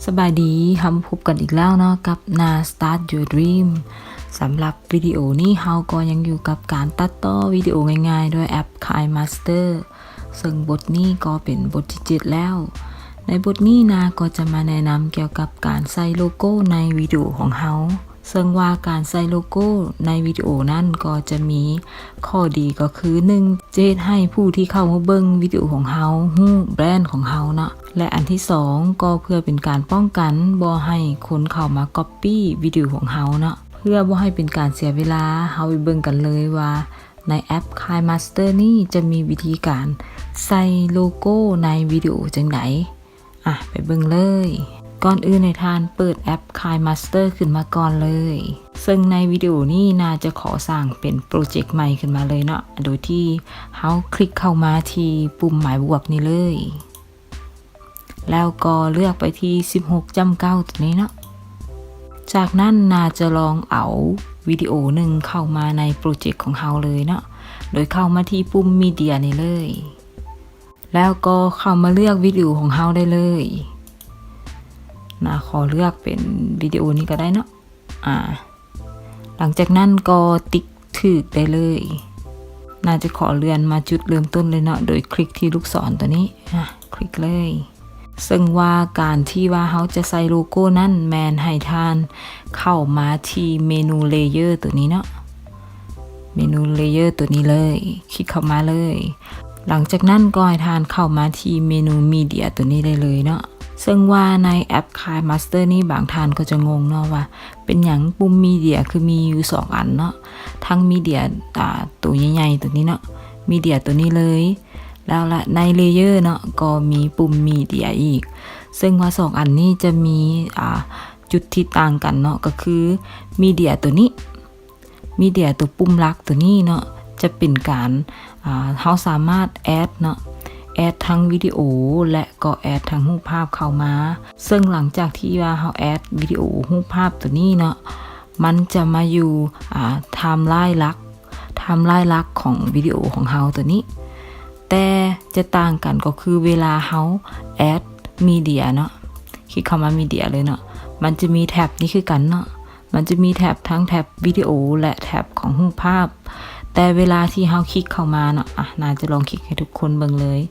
ສະບາຍດີ ເຮົາມາພົບກັນອີກແລ້ວເນາະ ກັບ Naa Start Your Dream. ສຳລັບວິດີໂອນີ້ ເຮົາກໍຍັງຢູ່ກັບການຕັດຕໍ່ວິດີໂອງ່າຍໆ ດ້ວຍແອັບ KineMaster, ເຊິ່ງບົດນີ້ກໍເປັນບົດທີເຈັດແລ້ວ. ໃນບົດນີ້ ນາກໍຈະມາແນະນຳກ່ຽວກັບການໃສ່ໂລໂກ້ໃນວິດີໂອຂອງເຮົາ. ເຊິ່ງວ່າການໃສ່ໂລໂກ້ໃນວິດີໂອນັ້ນກໍຈະມີຂໍ້ດີກໍຄື ໜຶ່ງ ຈະເຮັດໃຫ້ຜູ້ທີ່ເຂົ້າມາເບິ່ງວິດີໂອຂອງເຮົາຮູ້ແບຣນຂອງເຮົາເນາະ ແລະ ອັນທີສອງ ກໍເພື່ອເປັນການປ້ອງກັນບໍ່ໃຫ້ຄົນເຂົ້າມາກັອບປີ້ວິດີໂອຂອງເຮົາເນາະ. ເພື່ອບໍ່ໃຫ້ເປັນການເສຍເວລາ, ເຮົາໄປເບິ່ງກັນເລີຍວ່າໃນແອັບ KineMaster ນີ້ຈະມີວິທີການໃສ່ໂລໂກ້ໃນວິດີໂອຈັ່ງໃດ. ອະ ໄປເບິ່ງເລີຍ. ກ່ອນອື່ນໃຫ້ທ່ານເປີດແອັບ KineMaster ຂຶ້ນມາກ່ອນເລີຍ. ເຊິ່ງໃນວິດີໂອນີ້ ນາຈະຂໍສ້າງເປັນໂປຣເຈັກໃໝ່ຂຶ້ນມາເລີຍເນາະ ໂດຍທີ່ເຮົາຄລິກເຂົ້າມາທີ່ປຸ່ມໝາຍບວກນີ້ເລີຍ ແລ້ວກໍເລືອກໄປທີ່ສິບຫົກຈ້ຳເກົ້າຕົວນີ້ເນາະ. ຈາກນັ້ນ ນາຈະລອງເອົາວິດີໂອໜຶ່ງເຂົ້າມາໃນໂປຣເຈັກຂອງເຮົາເລີຍເນາະ ໂດຍເຂົ້າມາທີ່ປຸ່ມ Media ນີ້ເລີຍ. ແລ້ວກໍເຂົ້າມາເລືອກວິດີໂອຂອງເຮົາໄດ້ເລີຍ. ນາຂໍເລືອກເປັນວິດີໂອນີ້ກໍໄດ້ເນາະ. ອາ ຫຼັງຈາກນັ້ນກໍຕິກຖືກໄດ້ເລີຍ. ນາຈະຂໍເລື່ອນມາຈຸດເລີ່ມຕົ້ນເລີຍເນາະ ໂດຍຄລິກທີ່ລູກສອນຕົວນີ້. ອາ ຄລິກເລີຍ. ເຊິ່ງວ່າການທີ່ວ່າເຮົາຈະໃສ່ໂລໂກ້ນັ້ນ ແມ່ນໃຫ້ທ່ານເຂົ້າມາທີ່ເມນູ Layer ຕົວນີ້ເນາະ. ເມນູ Layer ຕົວນີ້ເລີຍ, ຄລິກເຂົ້າມາເລີຍ. ຫຼັງຈາກນັ້ນກໍໃຫ້ທ່ານເຂົ້າມາທີ່ເມນູ Media ຕົວນີ້ໄດ້ເລີຍເນາະ. ເຊິ່ງວ່າໃນແອັບ KineMaster ນີ້ ບາງທ່ານກໍຈະງົງເນາະວ່າ ເປັນຫຍັງປຸ່ມ Media ຄືມີຢູ່ສອງອັນເນາະ, ທັງ Media ອາ ຕົວໃຫຍ່ໆຕົວນີ້ເນາະ, Media ຕົວນີ້ເລີຍ, ແລ້ວລະໃນ Layer ເນາະ ກໍມີປຸ່ມ Media ອີກ. ເຊິ່ງວ່າສອງອັນນີ້ຈະມີ ອາ ຈຸດທີ່ຕ່າງກັນເນາະ ກໍຄື Media ຕົວນີ້ Media ຕົວປຸ່ມຫຼັກຕົວນີ້ເນາະ ຈະເປັນການ ອາ ເຮົາສາມາດ add ເນາະ add ທັງວິດີໂອ ແລະ ກໍ add ທັງຮູບພາບເຂົ້າມາ. ເຊິ່ງຫຼັງຈາກທີ່ວ່າເຮົາ add ວິດີໂອ ຮູບພາບຕົວນີ້ເນາະ ມັນຈະມາຢູ່ ອາ timeline ຫຼັກ timeline ຫຼັກຂອງວິດີໂອຂອງເຮົາຕົວນີ້. ແຕ່ຈະຕ່າງກັນກໍຄືເວລາເຮົາ add media ເນາະ ຄລິກເຂົ້າມາ media ເລີຍເນາະ ມັນຈະມີແທັບນີ້ຄືກັນເນາະ. ມັນຈະມີແທັບທັງແທັບວິດີໂອ ແລະ ແທັບຂອງຮູບພາບ. ແຕ່ເວລາທີ່ເຮົາຄລິກເຂົ້າມາເນາະ ອະ ນາຈະລອງຄລິກໃຫ້ທຸກຄົນເບິ່ງເລີຍ.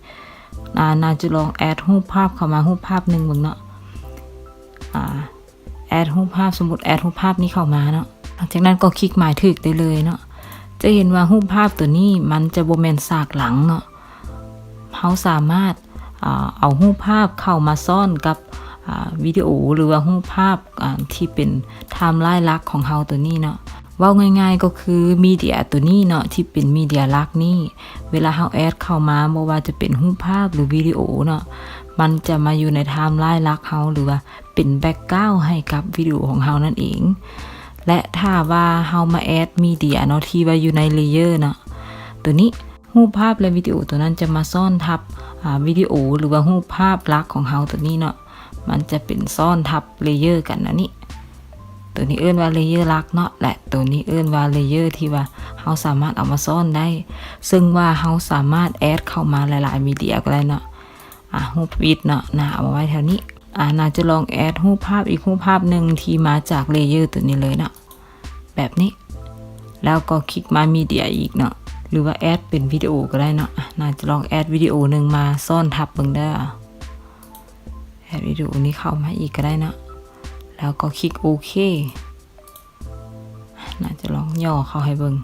ອາ ນາຈະລອງ add ຮູບພາບເຂົ້າມາຮູບພາບໜຶ່ງເບິ່ງເນາະ. ອາ add ຮູບພາບ, ສົມມຸດ add ຮູບພາບນີ້ເຂົ້າມາເນາະ. ຫຼັງຈາກນັ້ນກໍຄລິກໝາຍຖືກໄດ້ເລີຍເນາະ. ຈະເຫັນວ່າຮູບພາບຕົວນີ້ມັນຈະບໍ່ແມ່ນສາກຫຼັງເນາະ. ເຮົາສາມາດ ອາ ເອົາຮູບພາບເຂົ້າມາຊ້ອນກັບ ອາ ວິດີໂອ ຫຼືວ່າຮູບພາບ ອາ ທີ່ເປັນ timeline ຫຼັກຂອງເຮົາຕົວນີ້ເນາະ. ເວົ້າງ່າຍໆກໍຄື media ຕົວນີ້ເນາະ ທີ່ເປັນ media ຫຼັກນີ້ ເວລາເຮົາ add ເຂົ້າມາ ບໍ່ວ່າຈະເປັນຮູບພາບ ຫຼື ວິດີໂອເນາະ ມັນຈະມາຢູ່ໃນ timeline ຫຼັກເຮົາ ຫຼືວ່າເປັນ background ໃຫ້ກັບວິດີໂອຂອງເຮົານັ້ນເອງ. ແລະ ຖ້າວ່າເຮົາມາ add media ເນາະ ທີ່ວ່າຢູ່ໃນ layer ເນາະ ຕົວນີ້ ຮູບພາບ ແລະ ວິດີໂອຕົວນັ້ນຈະມາຊ້ອນທັບ ອາ ວິດີໂອ ຫຼືວ່າຮູບພາບຫຼັກຂອງເຮົາຕົວນີ້ເນາະ. ມັນຈະເປັນຊ້ອນທັບ layer ກັນອັນນີ້. ຕົວນີ້ເອີ້ນວ່າ layer ຫຼັກເນາະ ແລະ ຕົວນີ້ເອີ້ນວ່າ layer ທີ່ວ່າເຮົາສາມາດເອົາມາຊ້ອນໄດ້. ເຊິ່ງວ່າເຮົາສາມາດ add ເຂົ້າມາຫຼາຍໆ media ກໍໄດ້ເນາະ. ອາ ຮູບ width ເນາະ ນາເອົາມາໄວ້ແຖວນີ້. ອາ ນາຈະລອງ add ຮູບພາບອີກຮູບພາບໜຶ່ງທີ່ມາຈາກ layer ຕົວນີ້ເລີຍເນາະ. ແບບນີ້ ແລ້ວກໍຄລິກມາ media ອີກເນາະ ຫຼືວ່າ add ເປັນວິດີໂອກໍໄດ້ເນາະ. ອາ ນາຈະລອງ add ວິດີໂອໜຶ່ງມາຊ້ອນທັບເບິ່ງເດີ. add ວິດີໂອນີ້ເຂົ້າມາອີກກໍໄດ້ເນາະ ແລ້ວກໍຄລິກໂອເຄ. ນາຈະລອງຫຍໍ້ເຂົ້າໃຫ້ເບິ່ງ.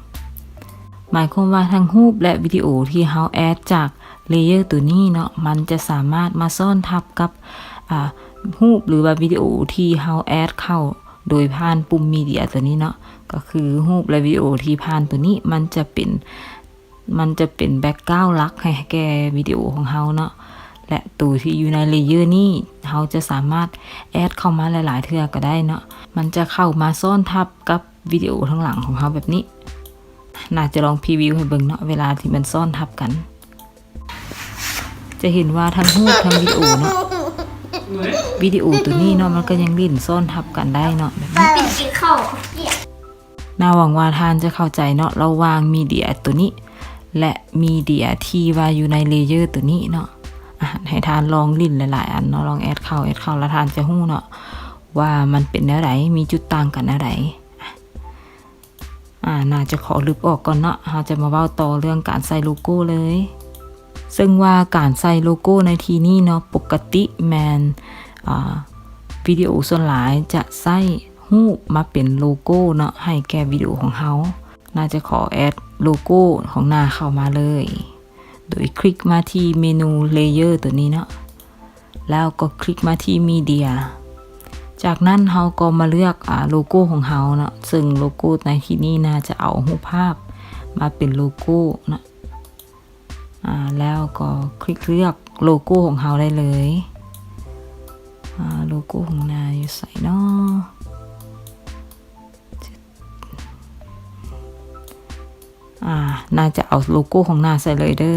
ໝາຍຄວາມວ່າທັງຮູບ ແລະ ວິດີໂອທີ່ເຮົາ add ຈາກ layer ຕົວນີ້ເນາະ ມັນຈະສາມາດມາຊ້ອນທັບກັບ ອາ ຮູບ ຫຼືວ່າວິດີໂອທີ່ເຮົາ add ເຂົ້າ ໂດຍຜ່ານປຸ່ມ media ຕົວນີ້ເນາະ ກໍຄືຮູບ ແລະ ວິດີໂອທີ່ຜ່ານຕົວນີ້ ມັນຈະເປັນ ມັນຈະເປັນ background ຫຼັກໃຫ້ແກ່ວິດີໂອຂອງເຮົາເນາະ ແລະ ໂຕທີ່ຢູ່ໃນ layer ນີ້ ເຮົາຈະສາມາດ add ເຂົ້າມາຫຼາຍໆເທື່ອກໍໄດ້ເນາະ. ມັນຈະເຂົ້າມາຊ້ອນທັບກັບວິດີໂອທາງຫຼັງຂອງເຮົາແບບນີ້. ນາຈະລອງ preview ໃຫ້ເບິ່ງເນາະ ເວລາທີ່ມັນຊ້ອນທັບກັນ. ຈະເຫັນວ່າທັງຮູບທັງວິດີໂອເນາະ ວິດີໂອຕົວນີ້ເນາະ ມັນກໍຍັງຫຼິ້ນຊ້ອນທັບກັນໄດ້ເນາະ ແບບນີ້. ນາຫວັງວ່າທ່ານຈະເຂົ້າໃຈເນາະ ລະຫວ່າງ media ຕົວນີ້ ແລະ media ທີ່ວ່າຢູ່ໃນ layer ຕົວນີ້ເນາະ. ອາ ໃຫ້ທ່ານລອງຫຼິ້ນຫຼາຍໆອັນເນາະ, ລອງແອັດເຂົ້າ ແອັດເຂົ້າ ແລ້ວທ່ານຈະຮູ້ເນາະວ່າມັນເປັນແນວໃດ, ມີຈຸດຕ່າງກັນແນວໃດ. ອາ ໜ້າຈະຂໍລຶບອອກກ່ອນເນາະ, ເຮົາຈະມາເວົ້າຕໍ່ເລື່ອງການໃສ່ໂລໂກ້ເລີຍ. ເຊິ່ງວ່າການໃສ່ໂລໂກ້ໃນທີ່ນີ້ເນາະ, ປົກກະຕິແມ່ນ ອາ ວິດີໂອສ່ວນຫຼາຍຈະໃຊ້ຮູບມາເປັນໂລໂກ້ເນາະ ໃຫ້ແກ່ວິດີໂອຂອງເຮົາ. ໜ້າຈະຂໍແອັດໂລໂກ້ຂອງໜ້າເຂົ້າມາເລີຍ ໂດຍຄລິກມາທີ່ເມນູ Layer ຕົວນີ້ເນາະ, ແລ້ວກໍຄລິກມາທີ່ Media. ຈາກນັ້ນເຮົາກໍມາເລືອກ ອາ ໂລໂກ້ຂອງເຮົາເນາະ, ເຊິ່ງໂລໂກ້ໃນທີ່ນີ້ໜ້າຈະເອົາຮູບພາບມາເປັນໂລໂກ້ເນາະ. ອາ ແລ້ວກໍຄລິກເລືອກໂລໂກ້ຂອງເຮົາໄດ້ເລີຍ. ອາ ໂລໂກ້ຂອງໜ້າຢູ່ໃສເນາະ? ອາ ໜ້າຈະເອົາໂລໂກ້ຂອງໜ້າໃສ່ເລີຍເດີ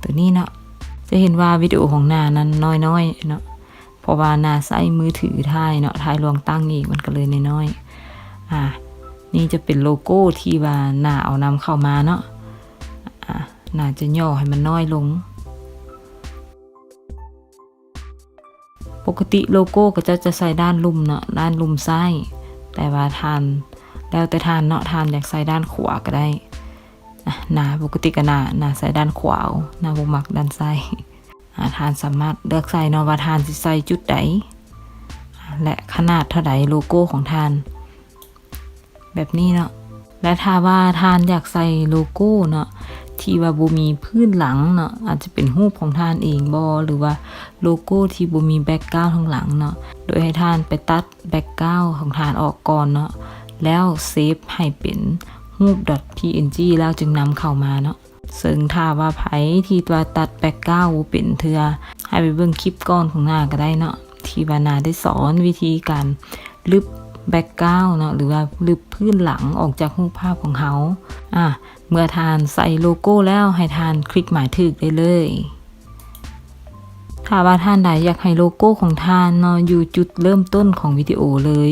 ຕົວນີ້ເນາະ. ຈະເຫັນວ່າວິດີໂອຂອງໜ້ານັ້ນນ້ອຍໆເນາະ, ເພາະວ່າໜ້າໃຊ້ມືຖືຖ່າຍເນາະ, ຖ່າຍລວງຕັ້ງອີກ ມັນກໍເລີຍນ້ອຍໆ. ອາ ນີ້ຈະເປັນໂລໂກ້ທີ່ວ່າໜ້າເອົານຳເຂົ້າມາເນາະ. ອາ ໜ້າຈະຫຍໍ້ໃຫ້ມັນນ້ອຍລົງ. ປົກກະຕິໂລໂກ້ເຂົາເຈົ້າຈະໃສ່ດ້ານລຸ່ມເນາະ, ດ້ານລຸ່ມຊ້າຍ, ແຕ່ວ່າທ່ານ ແລ້ວແຕ່ທ່ານເນາະ, ທ່ານຢາກໃສ່ດ້ານຂວາກໍໄດ້. ອາ ໜ້າ ປົກກະຕິກໍໜ້າ ໜ້າໃສ່ດ້ານຂວາເອົາ, ໜ້າບໍ່ມັກດ້ານຊ້າຍ. ອາ ທ່ານສາມາດເລືອກໃສ່ເນາະວ່າທ່ານຊິໃສ່ຈຸດໃດ ແລະ ຂະໜາດເທົ່າໃດໂລໂກ້ຂອງທ່ານ. ແບບນີ້ເນາະ. ແລະ ຖ້າວ່າທ່ານຢາກໃສ່ໂລໂກ້ເນາະ ທີ່ວ່າບໍ່ມີພື້ນຫຼັງເນາະ, ອາດຈະເປັນຮູບຂອງທ່ານເອງບໍ ຫຼືວ່າໂລໂກ້ທີ່ບໍ່ມີ background ທາງຫຼັງເນາະ, ໂດຍໃຫ້ທ່ານໄປຕັດ background ຂອງທ່ານອອກກ່ອນເນາະ, ແລ້ວເຊບໃຫ້ເປັນຮູບ .png ແລ້ວຈຶ່ງນຳເຂົ້າມາເນາະ. ເຊິ່ງຖ້າວ່າໃຜທີ່ວ່າຕັດ background ບໍ່ເປັນເທື່ອ, ໃຫ້ໄປເບິ່ງຄລິບກ່ອນຂອງໜ້າກໍໄດ້ເນາະ, ທີ່ວ່າໜ້າໄດ້ສອນວິທີການລຶບ background ເນາະ ຫຼືວ່າລຶບພື້ນຫຼັງອອກຈາກຮູບພາບຂອງເຮົາ. ອາ ເມື່ອທ່ານໃສ່ໂລໂກ້ແລ້ວ, ໃຫ້ທ່ານຄລິກໝາຍຖືກໄດ້ເລີຍ. ຖ້າວ່າທ່ານໃດຢາກໃຫ້ໂລໂກ້ຂອງທ່ານເນາະ ຢູ່ຈຸດເລີ່ມຕົ້ນຂອງວິດີໂອເລີຍ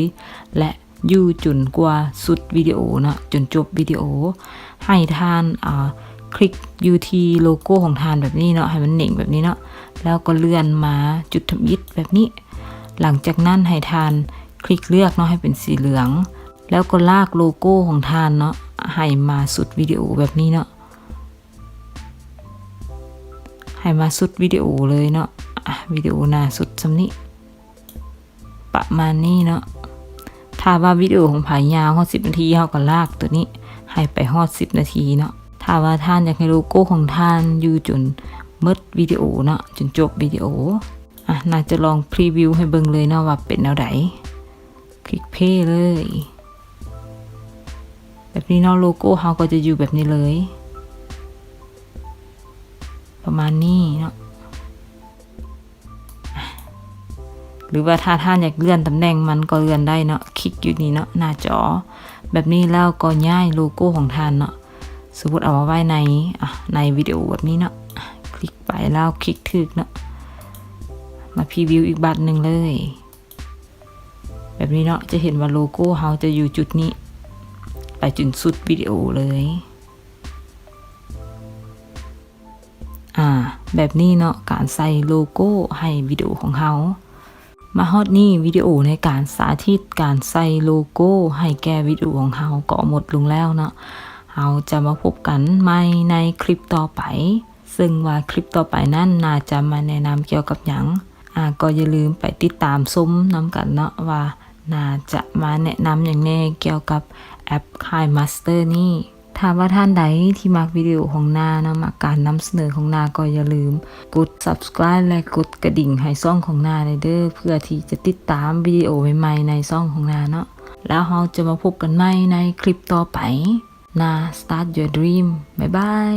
ແລະ ຢູ່ຈົນກວ່າສຸດວິດີໂອເນາະ, ຈົນຈົບວິດີໂອ, ໃຫ້ທ່ານ ອາ ຄລິກຢູ່ທີ່ໂລໂກ້ຂອງທ່ານແບບນີ້ເນາະ, ໃຫ້ມັນເໜັງແບບນີ້ເນາະ, ແລ້ວກໍເລື່ອນມາຈຸດທຳອິດແບບນີ້. ຫຼັງຈາກນັ້ນໃຫ້ທ່ານຄລິກເລືອກເນາະ ໃຫ້ເປັນສີເຫຼືອງ, ແລ້ວກໍລາກໂລໂກ້ຂອງທ່ານເນາະ ໃຫ້ມາສຸດວິດີໂອແບບນີ້ເນາະ, ໃຫ້ມາສຸດວິດີໂອເລີຍເນາະ. ອາ ວິດີໂອໜ້າສຸດສ່ຳນີ້ ປະມານນີ້ເນາະ. ຖ້າວ່າວິດີໂອຂອງໃຜຍາວຮອດສິບນາທີ, ເຮົາກໍລາກຕົວນີ້ໃຫ້ໄປຮອດສິບນາທີເນາະ. ຖ້າວ່າທ່ານຢາກໃຫ້ໂລໂກ້ຂອງທ່ານຢູ່ຈົນໝົດວິດີໂອເນາະ, ຈົນຈົບວິດີໂອ. ອາ ໜ້າຈະລອງ preview ໃຫ້ເບິ່ງເລີຍເນາະວ່າເປັນແນວໃດ. ຄລິກ play ເລີຍ. ແບບນີ້ເນາະ, ໂລໂກ້ເຮົາກໍຈະຢູ່ແບບນີ້ເລີຍ, ປະມານນີ້ເນາະ. ຫຼືວ່າຖ້າທ່ານຢາກເລື່ອນຕຳແໜ່ງມັນກໍເລື່ອນໄດ້ເນາະ, ຄລິກຢູ່ນີ້ເນາະ, ໜ້າຈໍແບບນີ້, ແລ້ວກໍຍ້າຍໂລໂກ້ຂອງທ່ານເນາະ, ສົມມຸດເອົາມາໄວ້ໃນ ອາ ໃນວິດີໂອແບບນີ້ເນາະ, ຄລິກໄປແລ້ວຄລິກຖືກເນາະ, ມາ preview ອີກບາດໜຶ່ງເລີຍ. ແບບນີ້ເນາະ, ຈະເຫັນວ່າໂລໂກ້ເຮົາຈະຢູ່ຈຸດນີ້ໄປຈົນສຸດວິດີໂອເລີຍ. ອາ ແບບນີ້ເນາະ, ການໃສ່ໂລໂກ້ໃຫ້ວິດີໂອຂອງເຮົາ. ມາຮອດນີ້, ວິດີໂອໃນການສາທິດການໃສ່ໂລໂກ້ໃຫ້ແກ່ວິດີໂອຂອງເຮົາກໍໝົດລົງແລ້ວເນາະ. ເຮົາຈະມາພົບກັນໃໝ່ໃນຄລິບຕໍ່ໄປ. ເຊິ່ງວ່າຄລິບຕໍ່ໄປນັ້ນໜ້າຈະມາແນະນຳກ່ຽວກັບຫຍັງ, ອາ ກໍຢ່າລືມໄປຕິດຕາມຊົມນຳກັນເນາະ ວ່າໜ້າຈະມາແນະນຳຫຍັງແດ່ກ່ຽວກັບແອັບ KineMaster ນີ້. ຖ້າວ່າທ່ານໃດທີ່ມັກວິດີໂອຂອງໜ້າເນາະ, ມັກການນຳສະເໜີຂອງໜ້າ, ກໍຢ່າລືມກົດ subscribe ແລະ ກົດກະດິ່ງໃຫ້ຊ່ອງຂອງໜ້າແດ່ເດີ, ເພື່ອທີ່ຈະຕິດຕາມວິດີໂອໃໝ່ໆໃນຊ່ອງຂອງໜ້າເນາະ. ແລ້ວເຮົາຈະມາພົບກັນໃໝ່ໃນຄລິບຕໍ່ໄປ. ໜ້າ Start Your Dream. ບາຍບາຍ.